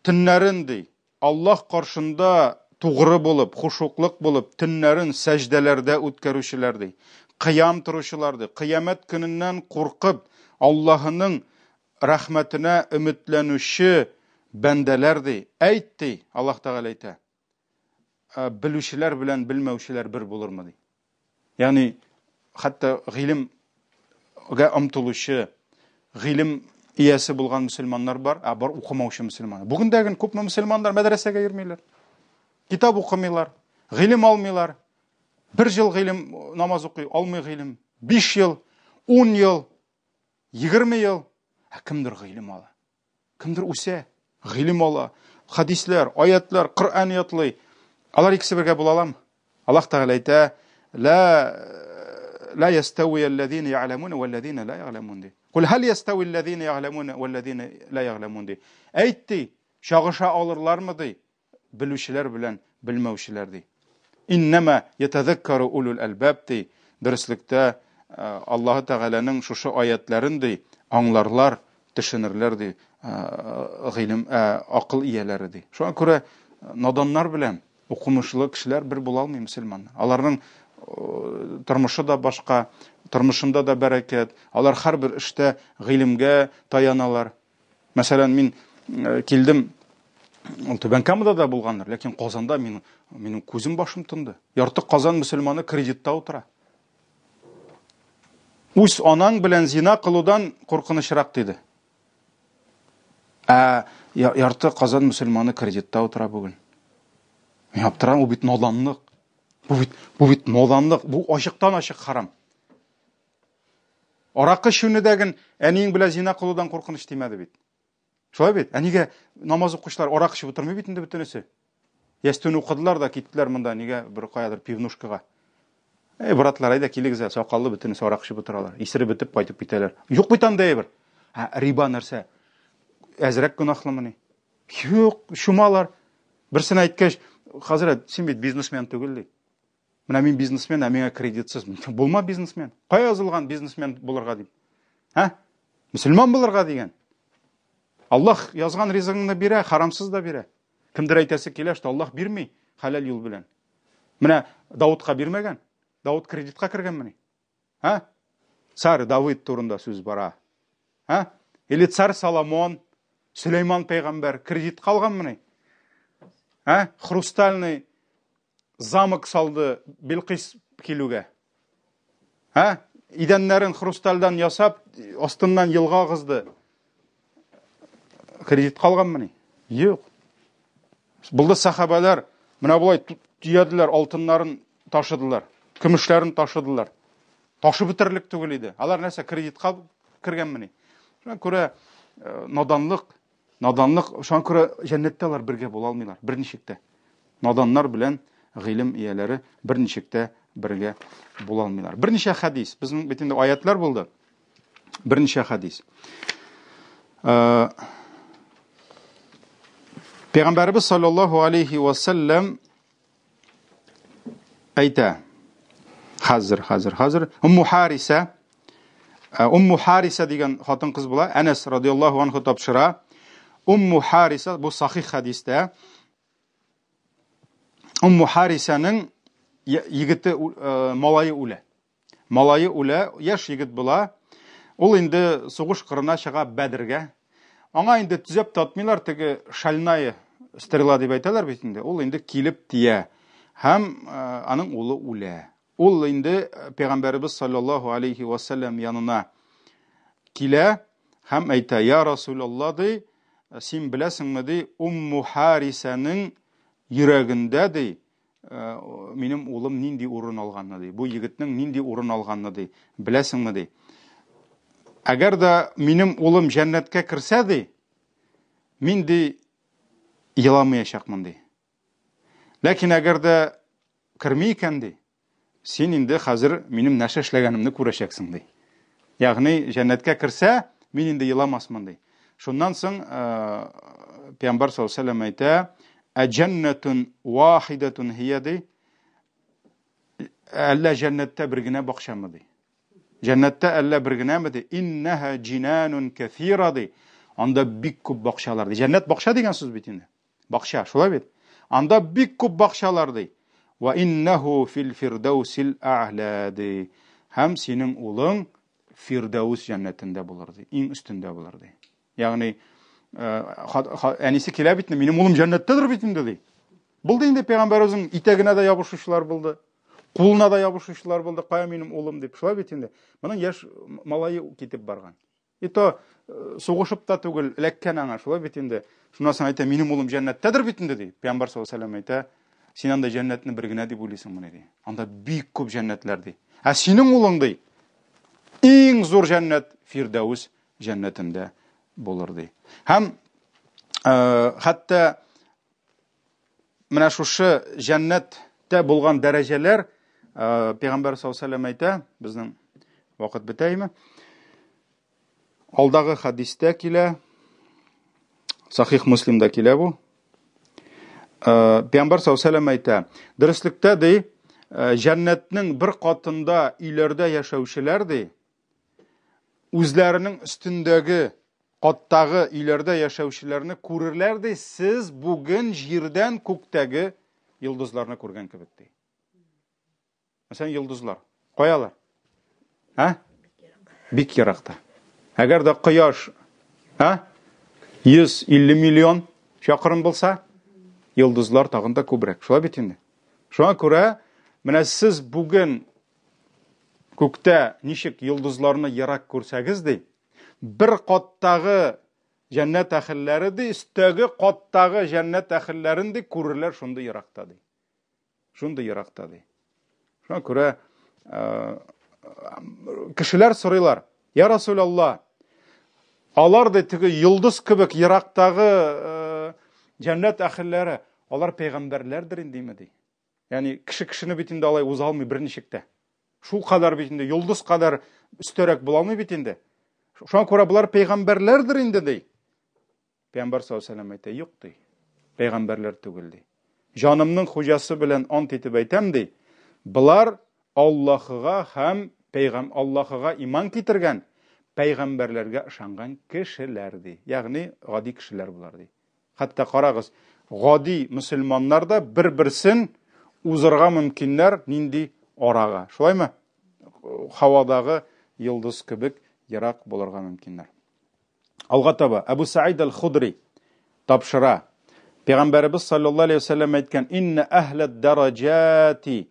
төннәрен ди, Аллаһ каршында тугры булып, хушуклык булып, төннәрен сәҗдәләрдә үткәрүчеләр ди. Кыям торучылар ди. Кыямәт көненнән куркып, Аллаһының рәхмәтенә өметләнүче бәндәләр ди. Әйт ди, Аллаһ Тәгалә әйтә. Э, белүчеләр белән белмәүчеләр бер булырмы ди. Ягъни хәтта гыйлемгә омтылучы, гыйлем иясе булган мөселманнар бар, ә бар укымаучы мөселман. Бүген дә күпме мөселманнар мәдрәсәгә йөрмиләр. Китап укымыйлар, гыйлем алмыйлар. Бер ел гыйлем намаз укый, алмый гыйлем. 5 ел, 10 ел, 20 ел. Ә кемдер гыйлем ала. Кемдер үсә, гыйлем ала, хадисләр, аятлар, Коръән ятлый. Алар икесе бергә була аламы? Аллаһ Тәгалә әйтә, ла ла ястави аллазина я'ламун валлазина ла я'ламун ди. Кул хәл ястави аллазина я'ламун валлазина ла я'ламун ди. Әйт ди, чагыша алырлармы ди? Белүчеләр белән белмәүчеләр ди. Иннәмә ятәзәккәру улул әлбаб ди. Дөреслектә э, Аллаһы Тәгаләнең шушы аятларын ди, аңларлар, төшенерләр ди, э, гыйлем, э, акыл ияләре ди. Шуңа күрә наданнар белән укымышлы кешеләр бер була алмый мөселманнар. Аларның тормышы да башка, тормышында да бәрәкәт. Алар һәрбер эштә гыйлемгә таяналар. Мәсәлән, мин э, килдем, ул Түбән Камада да булгандыр, ләкин Казанда мин, минем күзем башым тонды. Ярты Казан мөселманы кредитта утыра. Үз анаң белән зина кылудан куркынычрак диде. Ә ярты Казан мөселманы кредитта утыра бүген. Мин аптырам, бу бит наданлык. Бу бит, бу бит наданлык, бу ачыктан-ачык харам. Аракы эчүне дә ген әниең белән зина кылудан куркыныч тимәде бит. Шулай бит? Ә нигә намаз укучылар аракы эчеп утырмый бит инде бөтенесе? Ястүне укыдылар да киттеләр монда нигә бер каядыр пивнушкага. Эй, братлар, әйдә килегез әле, сакаллы бөтенесе аракы эчеп утыралар. Исереп бетеп кайтып китәләр. Юк бит анда әйбер. Ә риба нәрсә? Әзрәк гөнаһлымыни? Юк, чумалар. Берсенә әйткәч, хәзрәт, син бит бизнесмен түгел ди. Менә мин бизнесмен, ә миңа кредитсыз. Булма бизнесмен. Кая язылган бизнесмен булырга дип? Ә? Мөселман булырга дигән. Аллаһ язган ризыгыңны бирә, харамсыз да бирә. Кемдер әйтәсе килә, что Аллаһ бирми хәләл юл белән. Менә Давудка бирмәгән. Давуд кредитка кергәнмени? Ә? Царь Давид турында сүз бара. Ә? Или царь Соломон, Сөләйман пәйгамбәр кредитка алганмыни? Ә? Хрустальный замок салды Билкис килүгә. Ә? Идәннәрен хрустальдан ясап, астыннан елга агызды. Кредит калганмыни? Юк. Булды сахабалар, менә болай төяделәр, алтыннарын ташыдылар, көмешләрен ташыдылар. Ташып бетерерлек түгел иде. Алар нәрсә, кредитка кергәнмени? Шуңа күрә э, наданлык Наданлык, шуңа күрә җәннәттә алар бергә була алмыйлар, берничек тә. Наданнар белән гыйлем ияләре берничек тә бергә була алмыйлар. Берничә хәдис, безнең бит инде аятлар булды. Берничә хәдис. Э, Пәйгамбәребез саллаллаһу алейхи ва саллям әйтә. Хәзер, хәзер, хәзер. Умму Хариса, э, Умму Хариса дигән хатын-кыз була. Әнәс радиаллаһу анху тапшыра. Умму Хариса, бу сахих хәдистә. Умму Харисаның егете, э, малае үлә. Малае үлә, яшь егет була. Ул инде сугыш кырына чыга Бәдергә. Аңа инде төзәп тә атмыйлар, теге шальная стрела дип әйтәләр бит инде. Ул инде килеп тия. Һәм э, аның улы үлә. Ул инде э, пәйгамбәребез саллаллаһу алейхи ва саллям янына килә һәм әйтә: "Я Расулалла, ди, син беләсеңме, ди, Умму Харисәнең йөрәгендә, ди, минем улым нинди урын алганны ди. Бу егетнең нинди урын алганны ди. Беләсеңме ди. Әгәр дә минем улым җәннәткә керсә ди, мин ди еламаячакмын ди. Ләкин әгәр дә керми икән ди, син инде хәзер минем нәрсә эшләгәнемне күрәчәксең ди. Ягъни җәннәткә керсә, мин инде еламасмын ди. Шуннан соң Пәйгамбәр саллаллаһу алейһи вәсәлләм әйтә, "Әҗәннәтун вахидатун һия" ди. Әллә җәннәттә бер генә бакчамы ди. Җәннәттә әллә бер генәме ди? Иннәһә җинанун кәсира ди. Анда бик күп бакчалар ди. Җәннәт бакча дигән сүз бит инде. Бакча, шулай бит? Анда бик күп бакчалар ди. Ва иннәһу фил фирдәүсил әгълә ди. Һәм синең улың Фирдәүс җәннәтендә булыр ди, иң өстендә булыр ди. Ягъни әнисе килә бит, минем улым җәннәттәдер бит инде ди. Булды инде пәйгамбәребезнең итәгенә дә ябышучылар булды. Кулына да ябышучылар булды. Кая минем улым дип. Шулай бит инде. Моның яшь малае китеп барган. И то э, сугышып та түгел, эләккән аңа, шулай бит инде. Шуннан соң әйтә, минем улым җәннәттәдер бит инде ди. Пәйгамбәр саллаллаһу алейһи вәсәлләм әйтә, син анда җәннәтне бер генә дип уйлыйсыңмыни ди. Анда бик күп җәннәтләр ди. Ә синең улың ди, иң зур җәннәт Фирдәүс җәннәтендә булыр ди. Һәм э, хәтта менә шушы җәннәттә булган дәрәҗәләр э, пәйгамбәр саллаллаһу алейһи әйтә, безнең вакыт бетәйме? Алдагы хәдистә килә, Сахих Муслимда килә бу. Э, пәйгамбәр саллаллаһу алейһи әйтә, дөреслектә ди, э, җәннәтнең бер катында өйләрдә яшәүчеләр ди, үзләренең өстендәге каттагы өйләрдә яшәүчеләрне күрерләр ди, сез бүген җирдән күктәге йолдызларны күргән кебек ди. Мәсәлән, йолдызлар. Каялар? Ә? Бик еракта. Әгәр дә кояш, ә? 150 миллион чакрым булса, йолдызлар тагын да күбрәк. Шулай бит инде. Шуңа күрә менә сез бүген күктә ничек йолдызларны ерак күрсәгез ди, бер каттагы җәннәт әһелләре ди, өстәге каттагы җәннәт әһелләрен ди күрерләр шундый еракта ди. Шундый еракта ди. Шуңа күрә э, кешеләр сорыйлар, Я Расулалла, алар ди теге йолдыз кебек ерактагы э, җәннәт әһелләре, алар пәйгамбәрләрдер индеме ди. Ягъни кеше кешене бит инде алай уза алмый берничек тә. Шул кадәр бит инде йолдыз кадәр өстәрәк була алмый бит инде. Шуңа күрә болар пәйгамбәрләрдер инде ди. Пәйгамбәр саллаллаһу алейһи әйтә, юк ди. Пәйгамбәрләр түгел ди. Җанымның хуҗасы белән ант итеп әйтәм ди. Болар Аллаһыга һәм пәйгам Аллаһыга иман китергән пәйгамбәрләргә ышанган кешеләр ди. Ягъни гади кешеләр болар ди. Хәтта карагыз, гади мөселманнар да бер-берсен узырга мөмкиннәр нинди арага. Шулаймы? Һавадагы йолдыз кебек ерак булырга мөмкиннәр. Алга таба Әбу Саид аль-Худри тапшыра. Пәйгамбәребез саллаллаһу алейһи вәсәлләм әйткән: "Инна әһләд дараҗати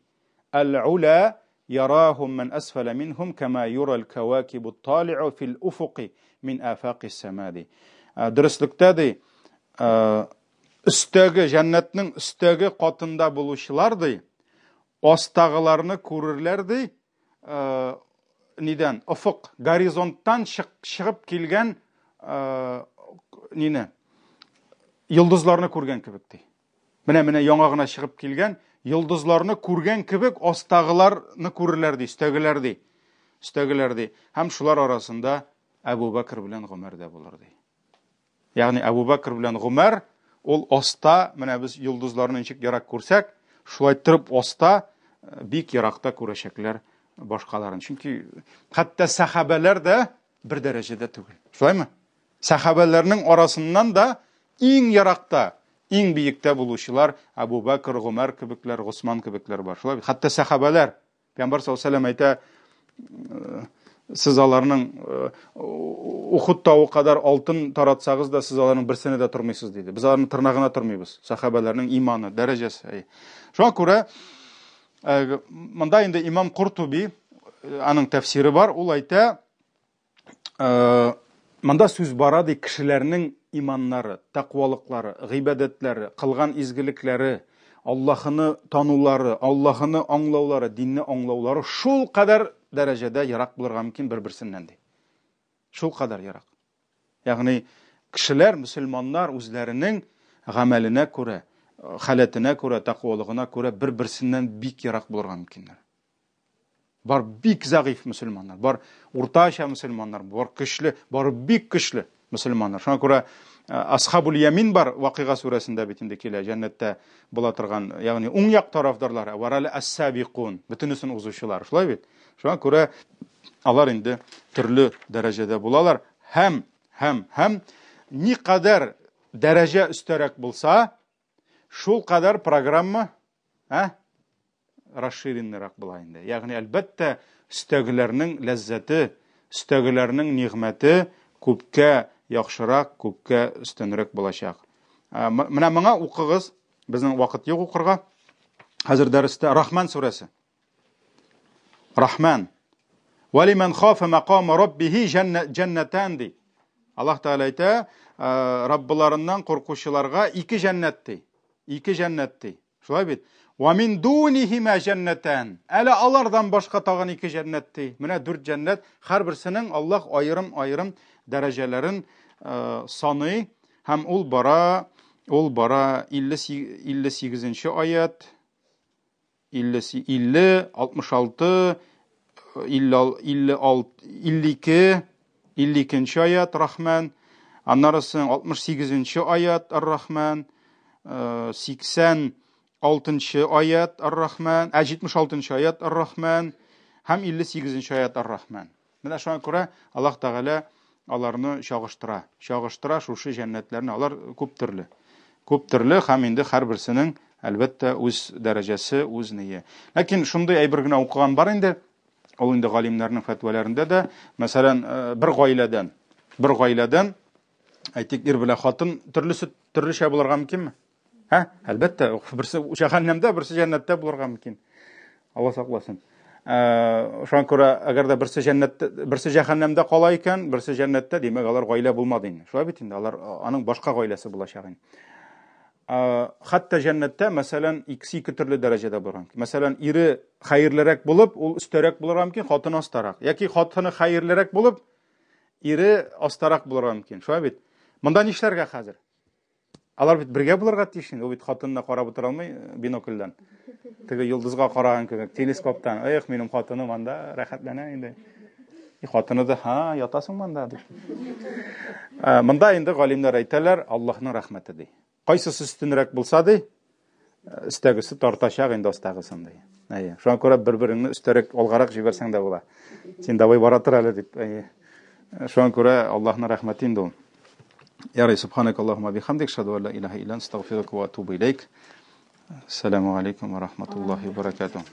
Әл-ула ярахум ман әсфәлә минһум кама юрал кавакибу тали'у фил уфуки мин афакис сама ди. Дөреслектә ди, өстәге җәннәтнең өстәге катында булучылар ди, астагыларны күрерләр ди, нидән, офык, горизонттан чыгып килгән нине, йолдызларны күргән кебек ди. Менә менә яңа гына чыгып килгән йолдызларны күргән кебек астагыларны күрерләр ди, өстәгеләр ди. Өстәгеләр ди. Һәм шулар арасында Әбу Бәкр белән Гомәр дә булыр ди. Ягъни Әбу Бәкр белән Гомәр ул аста, менә без йолдызларны ничек ерак күрсәк, шулай торып аста э, бик еракта күрәчәкләр башкаларын. Чөнки хәтта сәхабәләр дә бер дәрәҗәдә түгел. Шулаймы? Сәхабәләрнең арасыннан да иң еракта, иң биектә булучылар Әбу Бәкр, Гомәр кебекләр, Госман кебекләр бар. Шулай бит? Хәтта сәхабәләр. Пәйгамбәр саллаллаһу алейһи әйтә, э, сез аларның э, Ухуд тавы кадәр алтын таратсагыз да, сез аларның берсенә дә тормыйсыз диде. Без аларның тырнагына тормыйбыз. Сәхабәләрнең иманы, дәрәҗәсе. Шуңа күрә э, монда инде имам Куртуби аның тәфсире бар, ул әйтә, Э, монда сүз бара ди кешеләрнең иманнары, тәкъвалыклары, гыйбадәтләре, кылган изгелекләре, Аллаһыны танулары, Аллаһыны аңлаулары, динне аңлаулары шул кадәр дәрәҗәдә ерак булырга мөмкин бер-берсеннән ди. Шул кадәр ерак. Ягъни кешеләр, мөселманнар үзләренең гамәленә күрә, халәтенә күрә, тәкъвалыгына күрә бер-берсеннән бик ерак булырга мөмкиннәр. Бар бик зәгыйфь мөселманнар, бар уртача мөселманнар, бар көчле, бар бик көчле мөселманнар. Шуңа күрә э, Асхабул Ямин бар Вакыйга сүрәсендә бит инде килә, җәннәттә була торган, ягъни уң як тарафдарлары, бар әле әс-сабикун, бөтенесен узучылар. Шулай бит? Шуңа күрә алар инде төрле дәрәҗәдә булалар һәм һәм һәм никадәр дәрәҗә өстәрәк булса, шул кадәр программа, ә? расширенныйрак була инде. Ягъни, әлбәттә, өстәгеләрнең ләззәте, өстәгеләрнең нигъмәте күпкә яхшырак, күпкә өстенрәк булачак. Менә моңа укыгыз, безнең вакыт юк укырга. Хәзер дәрестә Рахман сүрәсе. Рахман. Валиман хафа макама раббихи җәннәтан ди. Аллаһ Тәгалә әйтә, Раббыларыннан куркучыларга ике җәннәт ди. Ике җәннәт ди. Шулай бит? Ва мин дунихима җәннәтән. Әле алардан башка тагын ике җәннәт ди. Менә дүрт җәннәт, һәрберсенең Аллаһ аерым-аерым дәрәҗәләрен э, саный һәм ул бара, ул бара 58 нче аят, 50, 50, 66, 50, 52, 52 нче аят Рахман, аннары соң 68 нче аят Ар-Рахман, 86 нчы аят Ар-Рахман, ә 76 нчы аят Ар-Рахман һәм 58 нче аят Ар-Рахман. Менә шуңа күрә Аллаһ Тәгалә аларны чагыштыра. Чагыштыра шушы җәннәтләрне. Алар күп төрле. Күп төрле һәм инде һәрберсенең, әлбәттә, үз дәрәҗәсе, үз ние. Ләкин шундый әйбер генә укыган бар инде. Ул инде галимнәрнең фәтвәләрендә дә, мәсәлән, э, бер гаиләдән, бер гаиләдән, әйтик, ир белән хатын төрлесе төрлечә булырга мөмкинме? Ә? Әлбәттә, берсе җәһәннәмдә, берсе җәннәттә булырга мөмкин. Алла сакласын. Э, шуңа күрә, әгәр дә берсе җәннәттә, берсе җәһәннәмдә кала икән, берсе җәннәттә, димәк, алар гаилә булмады инде. Шулай бит инде, алар аның башка гаиләсе булачак инде. Э, хәтта җәннәттә, мәсәлән, икесе ике төрле дәрәҗәдә булырга мөмкин. Мәсәлән, ире хәерлерәк булып, ул өстәрәк булырга мөмкин, хатыны астарак. Яки хатыны хәерлерәк булып, ире астарак булырга мөмкин. Шулай бит? Монда нишләргә хәзер? Алар бит бергә булырга тиеш инде. Ул бит хатынына карап утыра алмый э, бинокльдән. Теге йолдызга караган кебек, телескоптан. Эх, минем хатыным анда рәхәтләнә инде. И хатыны да, ха, ятасың монда дип. Э, монда инде галимнәр әйтәләр, Аллаһның рәхмәте ди. Кайсысы өстенрәк булса ди, Өстәгесе тартачак инде астагысын ди. Әйе. Шуңа күрә бер-береңне өстәрәк, алгарак җибәрсәң дә була. Син давай бара тор әле дип. Әйе. Шуңа күрә Аллаһның рәхмәте инде ул. Ярый, субханакаллаһумма бихамдик, шаду ла илаһа илля анта, астагфирука ва атубу илейк. Ассаламу алейкум ва рахматуллахи ва баракатух.